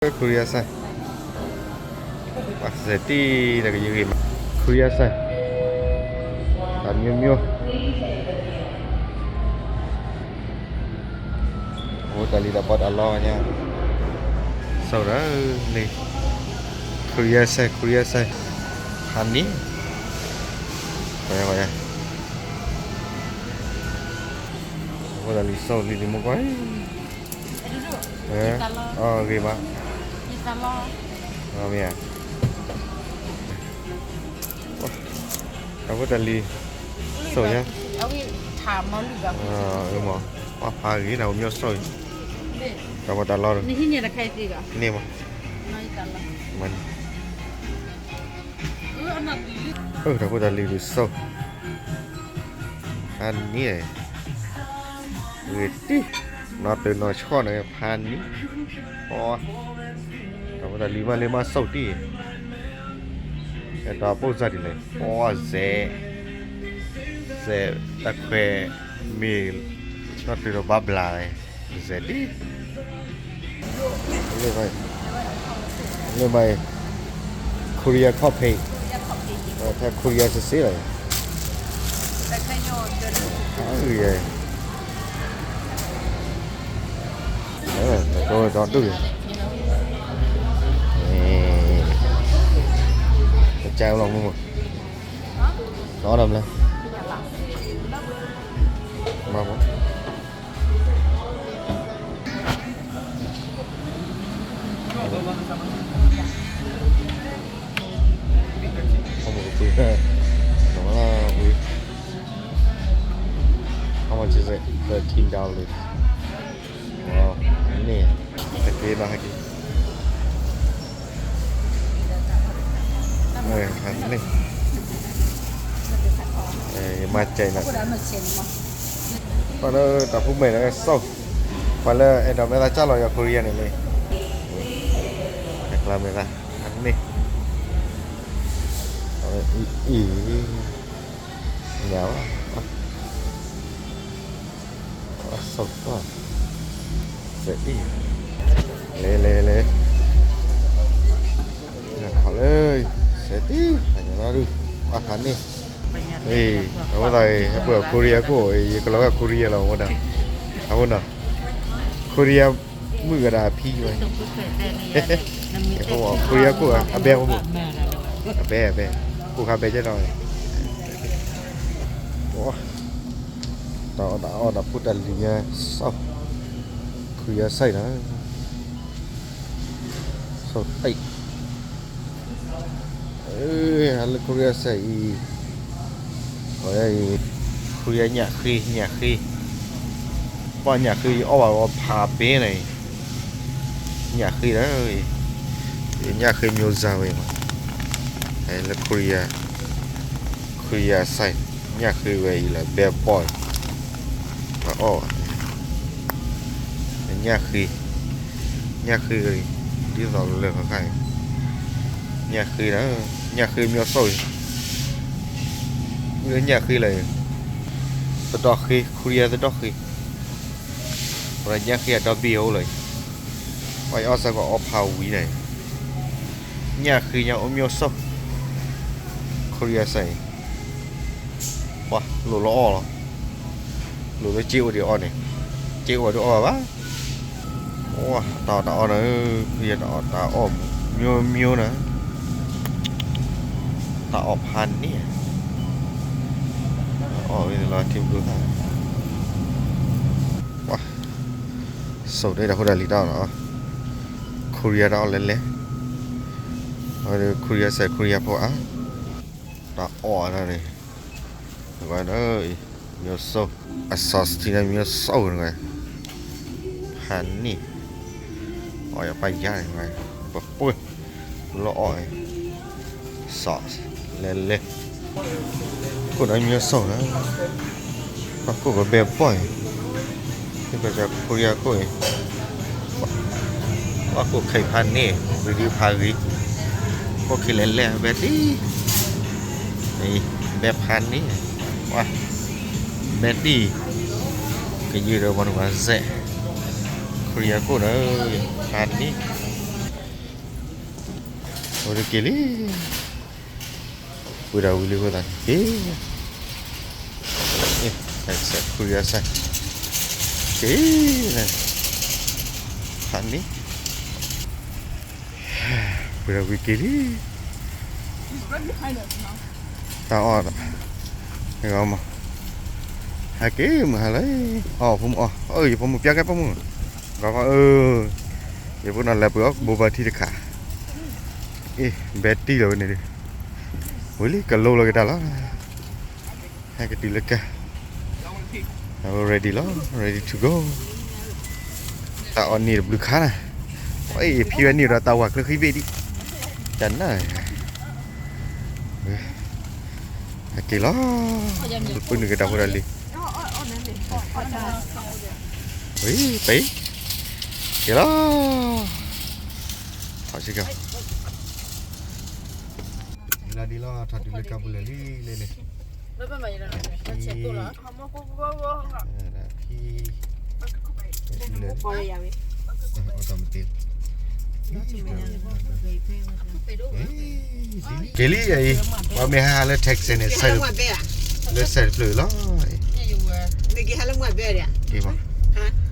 Korea side. ပှၤစဲးတံၢ်တကယဂ့ၤမး Korea side. တမျိုးမျိုး. အဝဲတၢ်လံၤတၢ်ပီးတၢ်လီညါ ဆိဒီးန့ၣ် Korea side, Korea side. ဟးန့ၣ် ပှၤယါပှၤယါ အဝဲတၢ်လံၤဆိလံၤလံၤမူကွၢ် ဂ့ၤဘၣ် မ့ၢ်ဧါ တၢ်ဖိတၢ်လံၤ ဆိယါ မ့ၢ် ပှၤဖးဂ့ၤနၤ အိၣ်မ့ၢ်ဆိအံၤ တၢ်ပီးတၢ်လီ န့ၣ်မး တၢ်ဖိတၢ်လံၤဒုးဆိ ဖးန့ၣ် ဂ့ၤတံၢ် နီၢ်တၢၤနီၢ်ဆီၣ်န့ၣ် ဖးန့ၣ် ပှၤ တၢ်ဖိတၢ်လံၤမးလၢမးဆိတံၢ် အဲၣ်ဒိးပိၢ်စၢ်ဒ်လဲၣ် ပှၤစဲး စဲးတၢ်ခွဲး မ့ၢ် နီၢ်တၢၤဒီးဘၣ်ဘျး စဲးတံၢ် လၢမး လၢမး Korea coffee ဖဲ Korea စ့ၢ်လီၤ အဂ့ၤ နကဒီဒူၣ် ပကၢလီၤမုၢ်မုၢ် နအီၣ်ဒီးမလဲၣ် ဘၣ်ဘၣ် How much is it? Thirteen dollars. Wow. န့ၣ် ဟဲက့ၤနီၤ ဟဲက့ၤ န့ၣ် ယမၤစဲးနီၤ ပှၤလၢတၢ်ဖိမဲာ်န့ၣ်ဆိ ပှၤလၢအဲၣ်ဒိးမဲာ်သၣ်ကၢ်လီၤယွၤ Korea န့ၣ်လံ အကျါမဲာ်သၣ် န့ၣ် အံၤ ညါဘၣ် ဆိကီၢ် စဲးတံၢ် လဲၤလဲၤလဲၤ ခီလၢ စဲးတံၢ် ပှၤညါလီၤဒုး အဖးန့ၣ် အဝဲသးအံၤ ဟဲပှ့ၤ Korea ခိၣ် ယကလီၤဝဲ Korea လီၤ အဝဲဒၣ် အဃိနီၤ Korea မုၣ်ကဒၣ်အဖံဝဲ Korea ခိၣ် အဘဲ အဘဲ အဘဲ ခိၣ်ခါဘဲကဲနီၤ တၢ်အီၣ်တၢ်အီတၢ်ဖိတၢ်လံၤညါ ဆိ Korea side နီၤ ဆိတံၢ် လၢ Korea side အံၤ အံၤ Korea ညၣ်ဃ့ ညၣ်ဃ့ ဘၣ်ညၣ်ဃ့ ယအီၣ်ဘၣ်အီဖးဘဲန့ၣ် ညၣ်ဃ့ဒီး ညၣ်ဃ့ မျိုးစားဝဲ လၢ Korea Korea side ညၣ်ဃ့ဝဲအံၤလၢ ဘဲပီၢ် အီၣ် ညၣ်ဃ့ ညၣ်ဃ့ ဒ်သိးလၢခါအံၤ ညၣ်ဃ့ဒီး ညၣ်ဃ့ မျိုးစား လၢညၣ်ဃ့လၢ သဒီၣ်ဃ့ Korea သဒီၣ်ဃ့ ပှၤညၣ်ဃ့အဒီဘ့ၣ်အိၣ်လၢ ပှၤအီၣ်စၢ်ကအီဖးဝံၤန့ၣ် ညၣ်ဃ့ညါအိၣ် မျိုးစား Korea side အံၤ ပှၤလိၣ်လၢအီၣ်လီၤ လိၣ်လၢစ့အိၣ်ဒံးအီၣ်န့ၣ် စ့အိၣ်ဒံးအီၣ်ဘၣ် တၢ်အီၣ်တၢ်အီန့ၣ် ဖဲတၢ်အီၣ်တၢ်အီ မျိုးမျိုး န့ၣ် တၢ်အီၣ်ဖးန့ၣ် အီၣ်ဝဲလီၤထံကျိသၣ် ဆိဒၣ်တၢ်ဖိတၢ်လံၤတၢ်အီၣ်နီၤ Korea တၢ်အီၣ်လဲၤလဲၤ Korea side Korea ဖိအါ တၢ်အီၣ်န့ၣ် မျိုးစား အ sauce ထံန့ၣ် မျိုးစား န့ၣ် ဖးန့ၣ် အီၣ်ယပၢ်ယါန့ၣ် ပပှဲၤ လၢအီၣ် sauce လဲၤလဲၤ ခိၣ်န့ၣ် မျိုးစား န့ၣ် ပှၤခိၣ်ကဘဲပီၢ်အံၤ ဟ့ၣ်ကီၢ်ကၠီ Korea ခိၣ်အံၤ ပှၤခိၣ်ခဲအံၤဖးန့ၣ် ဂ့ၤဒုးဖးဂ့ၤ ခိၣ်ခံလဲၤလဲၤ ဘဲတံၢ် ဘဲဖးန့ၣ် ပှၤ ဘဲတံၢ် ကယုၢ်ဒီးပှၤနုာ်ပှၤစဲး Korea ခိၣ်န့ၣ် ဖးန့ၣ် တက့ၤလံ, ပှ့ၤဒီးဝံၤလံအဃိသတးန့ၣ် က့ၤ, အ့ၣ်, စဲးခူရံအစဲး, က့ၤ, ဟးန့ၣ်, ပှ့ၤဒီးဝံၤက့ၤလံ, တၢ်အီၣ်, မ့ၢ်, ဟဲက့ၤမုၢ်ဟါလၢ, အီၣ်ဖိမုၣ်အီၣ်, အၢ ယဖိမုၣ်ပျၢ်ကဲဖိမုၣ်, ဂီၤဂီၤအၢ, ယဖိနီၤလဲၤပှ့ၤအီၣ်ဘိဘၢထံတခါ, အ့ၣ် ဘဲတံၢ်လီၤဝဲန့ၣ်ဒီး, ဝံၤလံကလိလီၤက့ၤတၢ်လီၤ, ဟဲကတုၤလၢကၢ်, ready လီၤ ready to go, တၢ်အီၣ်န့ၢ်တဘျုးခါနၤ, အ့ၣ် ဖံဝဲန့ၢ်ဒီးတၢ်ဝၤကျၢၤဃံဘ့ၣ်ဒံး, တၢ်နၢ် ဟဲက့ၤလီၤ, ပုၢ်နုာ်က့ၤတၢ်ဖိတၢ်လံၤ, ဝံၤပ့ၤ, က့ၤလီၤ, ထီၣ်စ့ၢ်ကီး, လီၤဒ်လီၤ ထီၣ်တုၤလၢကၢ်ပူၤလၢာ်လံလၢန့ၣ်, ဖံ ဖံ က့ၤလံအံၤ, ပှၤမ့ၢ်ဟးဟးလၢ Texas န့ၣ် လၢစဲးတဖျၢၣ်လီၤ, မ့ၢ်က့ၤဟးလၢမုၢ်ဘဲဒၣ်, က့ၤမး, ဟါ